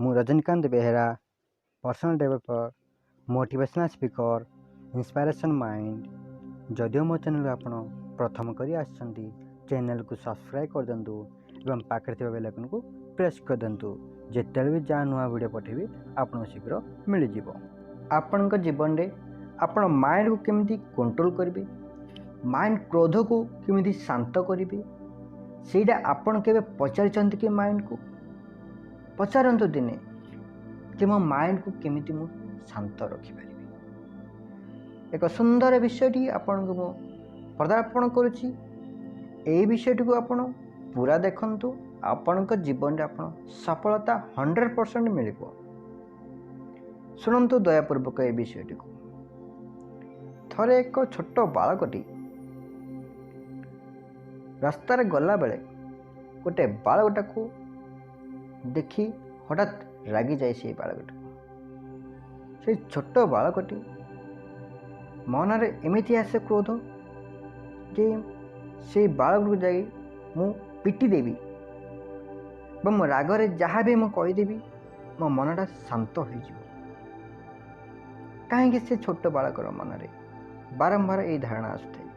ମୁଁ Rajinikanth Behera, personal developer, motivational speaker, inspiration mind. ଯଦିଓ ମୋ ଚ୍ୟାନେଲକୁ ଆପଣ ପ୍ରଥମ କରି ଆସିଛନ୍ତି, ଚ୍ୟାନେଲକୁ ସବସ୍କ୍ରାଇବ୍ କରିଦିଅନ୍ତୁ ଏବଂ ପାଖରେ ଥିବା ବେଲ୍ ଆଇକନ୍କୁ ପ୍ରେସ୍ କରିଦିଅନ୍ତୁ। ଯେତେବେଳେ ବି ଯାହା ନୂଆ ଭିଡ଼ିଓ ପଠାଇବି, ଆପଣଙ୍କୁ ଶୀଘ୍ର ମିଳିଯିବ। ଆପଣଙ୍କ ଜୀବନରେ ଆପଣ ମାଇଣ୍ଡକୁ କେମିତି କଣ୍ଟ୍ରୋଲ କରିବେ, ମାଇଣ୍ଡ କ୍ରୋଧକୁ କେମିତି ଶାନ୍ତ କରିବେ, ସେଇଟା ଆପଣ କେବେ ପଚାରିଛନ୍ତି କି? ମାଇଣ୍ଡକୁ ପଚାରନ୍ତୁ ଦିନେ ଯେ ମୋ ମାଇଣ୍ଡକୁ କେମିତି ମୁଁ ଶାନ୍ତ ରଖିପାରିବି। ଏକ ସୁନ୍ଦର ବିଷୟଟି ଆପଣଙ୍କୁ ମୁଁ ପଦାର୍ପଣ କରୁଛି। ଏହି ବିଷୟଟିକୁ ଆପଣ ପୁରା ଦେଖନ୍ତୁ, ଆପଣଙ୍କ ଜୀବନରେ ଆପଣ ସଫଳତା 100% ମିଳିବ। ଶୁଣନ୍ତୁ ଦୟାପୂର୍ବକ ଏ ବିଷୟଟିକୁ। ଥରେ ଏକ ଛୋଟ ବାଳକଟି ରାସ୍ତାରେ ଗଲାବେଳେ ଗୋଟେ ବାଳକଟାକୁ ଦେଖି ହଠାତ୍ ରାଗିଯାଏ ସେଇ ବାଳକଟିକୁ। ସେଇ ଛୋଟ ବାଳକଟି ମନରେ ଏମିତି ଆସେ କ୍ରୋଧ ଯେ ସେଇ ବାଳକକୁ ଯାଇ ମୁଁ ପିଟି ଦେବି ଏବଂ ରାଗରେ ଯାହା ବି ମୁଁ କହିଦେବି, ମୋ ମନଟା ଶାନ୍ତ ହୋଇଯିବ। କାହିଁକି ସେ ଛୋଟ ବାଳକର ମନରେ ବାରମ୍ବାର ଏଇ ଧାରଣା ଆସୁଥାଏ?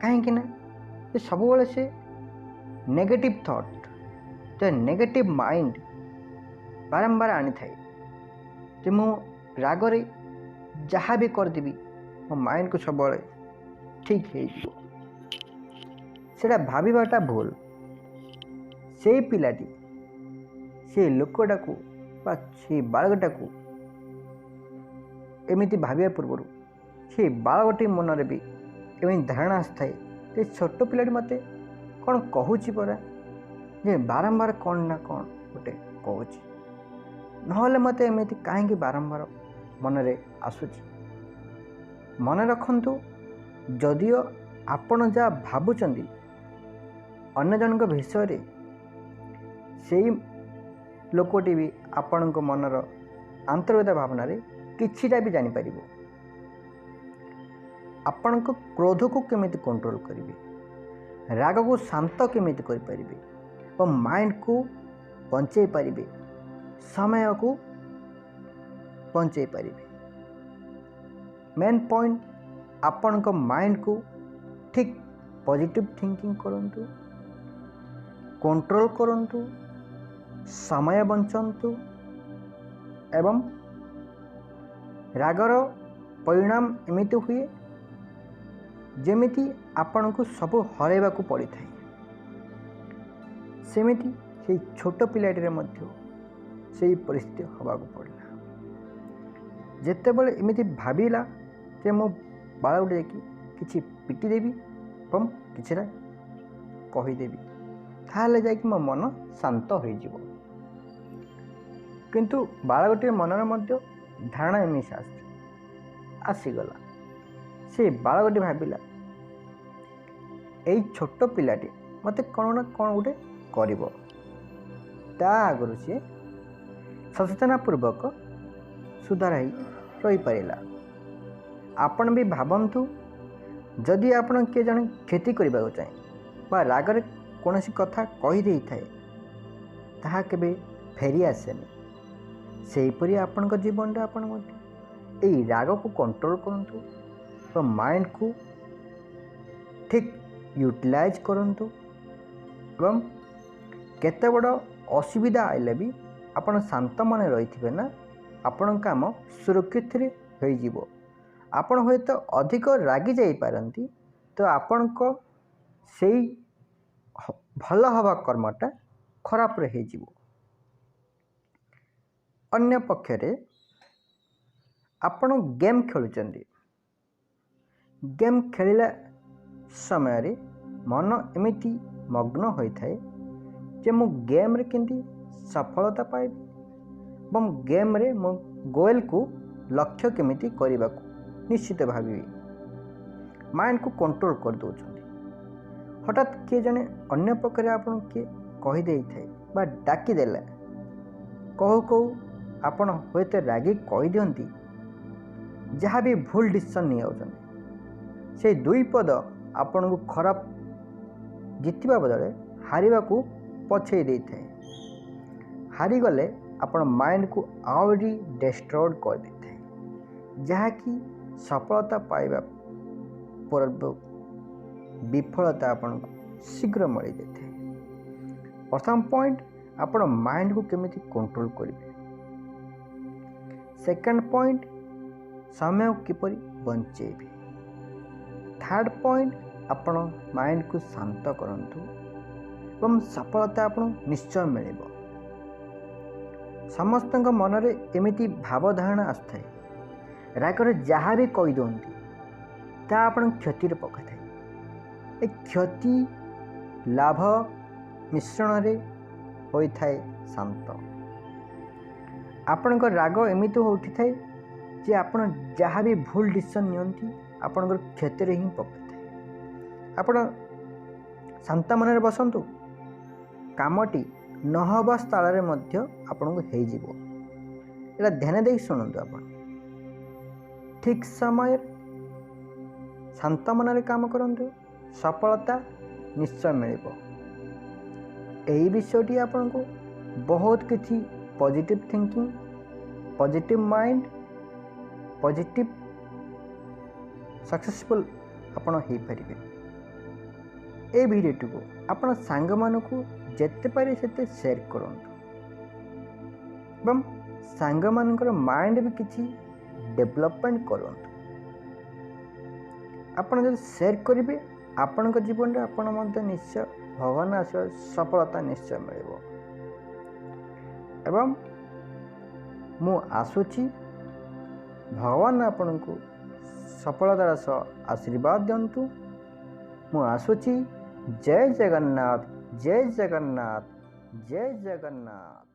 କାହିଁକି ନା ସେ ସବୁବେଳେ ସେ ନେଗେଟିଭ୍ ଥଟ୍, ନେଗେଟିଭ୍ ମାଇଣ୍ଡ ବାରମ୍ବାର ଆଣିଥାଏ ଯେ ମୁଁ ରାଗରେ ଯାହା ବି କରିଦେବି, ମୋ ମାଇଣ୍ଡକୁ ସବୁବେଳେ ଠିକ୍ ହେଇଯିବ। ସେଇଟା ଭାବିବାଟା ଭୁଲ। ସେଇ ପିଲାଟି ସେ ଲୋକଟାକୁ ବା ସେଇ ବାଳକଟାକୁ ଏମିତି ଭାବିବା ପୂର୍ବରୁ ସେ ବାଳକଟି ମନରେ ବି ଏମିତି ଧାରଣା ଆସିଥାଏ ଯେ ଛୋଟ ପିଲାଟି ମୋତେ କ'ଣ କହୁଛି ପରା, ଯେ ବାରମ୍ବାର କ'ଣ ନା କ'ଣ ଗୋଟେ କହୁଛି, ନହେଲେ ମୋତେ ଏମିତି କାହିଁକି ବାରମ୍ବାର ମନରେ ଆସୁଛି? ମନେ ରଖନ୍ତୁ, ଯଦିଓ ଆପଣ ଯାହା ଭାବୁଛନ୍ତି ଅନ୍ୟ ଜଣଙ୍କ ବିଷୟରେ, ସେଇ ଲୋକଟି ବି ଆପଣଙ୍କ ମନର ଆନ୍ତରିକତା ଭାବନାରେ କିଛିଟା ବି ଜାଣିପାରିବ। ଆପଣଙ୍କ କ୍ରୋଧକୁ କେମିତି କଣ୍ଟ୍ରୋଲ କରିବେ, ରାଗକୁ ଶାନ୍ତ କେମିତି କରିପାରିବେ ଏବଂ ମାଇଣ୍ଡକୁ ବଞ୍ଚେଇ ପାରିବେ, ସମୟକୁ ବଞ୍ଚେଇ ପାରିବେ। ମେନ୍ ପଏଣ୍ଟ, ଆପଣଙ୍କ ମାଇଣ୍ଡକୁ ଠିକ୍ ପଜିଟିଭ୍ ଥିଙ୍କିଂ କରନ୍ତୁ, କଣ୍ଟ୍ରୋଲ କରନ୍ତୁ, ସମୟ ବଞ୍ଚନ୍ତୁ ଏବଂ ରାଗର ପରିଣାମ ଏମିତି ହୁଏ ଯେମିତି ଆପଣଙ୍କୁ ସବୁ ହରାଇବାକୁ ପଡ଼ିଥାଏ। ସେମିତି ସେଇ ଛୋଟ ପିଲାଟିରେ ମଧ୍ୟ ସେଇ ପରିସ୍ଥିତି ହେବାକୁ ପଡ଼ିଲା। ଯେତେବେଳେ ଏମିତି ଭାବିଲା ଯେ ମୁଁ ବାଳକଟି ଯାଇକି କିଛି ପିଟିଦେବି ଏବଂ କିଛିଟା କହିଦେବି, ତାହେଲେ ଯାଇକି ମୋ ମନ ଶାନ୍ତ ହୋଇଯିବ। କିନ୍ତୁ ବାଳକଟିର ମନରେ ମଧ୍ୟ ଧାରଣା ଏମିତି ଆସିଗଲା। ସେ ବାଳକଟି ଭାବିଲା, ଏଇ ଛୋଟ ପିଲାଟି ମୋତେ କ'ଣ ନା କ'ଣ ଗୋଟେ କରିବ। ତା ଆଗରୁ ସିଏ ସଚେତନା ପୂର୍ବକ ସୁଧାର ହେଇ ରହିପାରିଲା। ଆପଣ ବି ଭାବନ୍ତୁ, ଯଦି ଆପଣ କିଏ ଜଣେ କ୍ଷତି କରିବାକୁ ଚାହେଁ ବା ରାଗରେ କୌଣସି କଥା କହିଦେଇଥାଏ, ତାହା କେବେ ଫେରି ଆସେନି। ସେହିପରି ଆପଣଙ୍କ ଜୀବନରେ ଆପଣ ମଧ୍ୟ ଏଇ ରାଗକୁ କଣ୍ଟ୍ରୋଲ କରନ୍ତୁ ଏବଂ ମାଇଣ୍ଡକୁ ଠିକ୍ ୟୁଟିଲାଇଜ୍ କରନ୍ତୁ ଏବଂ କେତେ ବଡ଼ ଅସୁବିଧା ଆଇଲେ ବି ଆପଣ ଶାନ୍ତ ମନେ ରହିଥିବେ ନା, ଆପଣଙ୍କ କାମ ସୁରକ୍ଷିତରେ ହୋଇଯିବ। ଆପଣ ହୁଏତ ଅଧିକ ରାଗି ଯାଇପାରନ୍ତି, ତ ଆପଣଙ୍କ ସେଇ ଭଲ ହେବା କର୍ମଟା ଖରାପରେ ହେଇଯିବ। ଅନ୍ୟ ପକ୍ଷରେ ଆପଣ ଗେମ୍ ଖେଳୁଛନ୍ତି। ଗେମ୍ ଖେଳିଲା ସମୟରେ ମନ ଏମିତି ମଗ୍ନ ହୋଇଥାଏ ଯେ ମୁଁ ଗେମ୍ରେ କେମିତି ସଫଳତା ପାଇବି ଏବଂ ଗେମ୍ରେ ମୁଁ ଗୋଲ୍କୁ ଲକ୍ଷ୍ୟ କେମିତି କରିବାକୁ ନିଶ୍ଚିତ ଭାବିବି, ମାଇଣ୍ଡକୁ କଣ୍ଟ୍ରୋଲ କରିଦେଉଛନ୍ତି। ହଠାତ୍ କିଏ ଜଣେ ଅନ୍ୟ ପକ୍ଷରେ ଆପଣଙ୍କୁ କିଏ କହିଦେଇଥାଏ ବା ଡାକିଦେଲା, କହୁ କହୁ ଆପଣ ହୁଏତ ରାଗି କହିଦିଅନ୍ତି, ଯାହା ବି ଭୁଲ ଡିସିସନ୍ ନେଇଯାଉଛନ୍ତି। ସେଇ ଦୁଇ ପଦ ଆପଣଙ୍କୁ ଖରାପ ଜିତିବା ବଦଳରେ ହାରିବାକୁ ପଛେଇ ଦେଇଥାଏ। ହାରିଗଲେ ଆପଣ ମାଇଣ୍ଡକୁ ଆହୁରି ଡିଷ୍ଟର୍ବ କରିଦେଇଥାଏ, ଯାହାକି ସଫଳତା ପାଇବା ପୂର୍ବ ବିଫଳତା ଆପଣଙ୍କୁ ଶୀଘ୍ର ମିଳିଯାଇଥାଏ। ପ୍ରଥମ ପଏଣ୍ଟ, ଆପଣ ମାଇଣ୍ଡକୁ କେମିତି କଣ୍ଟ୍ରୋଲ କରିବେ। ସେକେଣ୍ଡ ପଏଣ୍ଟ, ସମୟକୁ କିପରି ବଞ୍ଚେଇବେ। ଥାର୍ଡ଼ ପଏଣ୍ଟ, ଆପଣ ମାଇଣ୍ଡକୁ ଶାନ୍ତ କରନ୍ତୁ ଏବଂ ସଫଳତା ଆପଣଙ୍କୁ ନିଶ୍ଚୟ ମିଳିବ। ସମସ୍ତଙ୍କ ମନରେ ଏମିତି ଭାବଧାରଣା ଆସିଥାଏ, ରାଗରେ ଯାହା ବି କହିଦିଅନ୍ତି ତାହା ଆପଣଙ୍କୁ କ୍ଷତିରେ ପକାଇଥାଏ। ଏ କ୍ଷତି ଲାଭ ମିଶ୍ରଣରେ ହୋଇଥାଏ ଶାନ୍ତ। ଆପଣଙ୍କ ରାଗ ଏମିତି ଉଠିଥାଏ ଯେ ଆପଣ ଯାହା ବି ଭୁଲ ଡିସିସନ୍ ନିଅନ୍ତି ଆପଣଙ୍କର କ୍ଷତିରେ ହିଁ ପକାଇଥାଏ। ଆପଣ ଶାନ୍ତ ମନରେ ବସନ୍ତୁ, କାମଟି ନହେବା ସ୍ଥଳରେ ମଧ୍ୟ ଆପଣଙ୍କୁ ହେଇଯିବ। ଏଇଟା ଧ୍ୟାନ ଦେଇକି ଶୁଣନ୍ତୁ। ଆପଣ ଠିକ୍ ସମୟରେ ଶାନ୍ତ ମନରେ କାମ କରନ୍ତୁ, ସଫଳତା ନିଶ୍ଚୟ ମିଳିବ। ଏହି ବିଷୟଟି ଆପଣଙ୍କୁ ବହୁତ କିଛି positive thinking, positive mind, positive successful ଆପଣ ହେଇପାରିବେ। এই ଭିଡ଼ିଓଟିକୁ ଆପଣ ସାଙ୍ଗମାନଙ୍କୁ ଯେତେ ପାରିବେ ସେତେ ସେୟାର କରନ୍ତୁ ଏବଂ ସାଙ୍ଗମାନଙ୍କର ମାଇଣ୍ଡ ବି କିଛି ଡେଭଲପମେଣ୍ଟ କରନ୍ତୁ। ଆପଣ ଯଦି ସେୟାର କରିବେ, ଆପଣଙ୍କ ଜୀବନରେ ଆପଣ ମଧ୍ୟ ନିଶ୍ଚୟ ଭଗବାନ ଆଶୀର୍ବାଦ ସଫଳତା ନିଶ୍ଚୟ ମିଳିବ। ଏବଂ ମୁଁ ଆସୁଛି, ଭଗବାନ ଆପଣଙ୍କୁ ସଫଳତାର ସହ ଆଶୀର୍ବାଦ ଦିଅନ୍ତୁ। ମୁଁ ଆସୁଛି। ଜୟ ଜଗନ୍ନାଥ, ଜୟ ଜଗନ୍ନାଥ, ଜୟ ଜଗନ୍ନାଥ।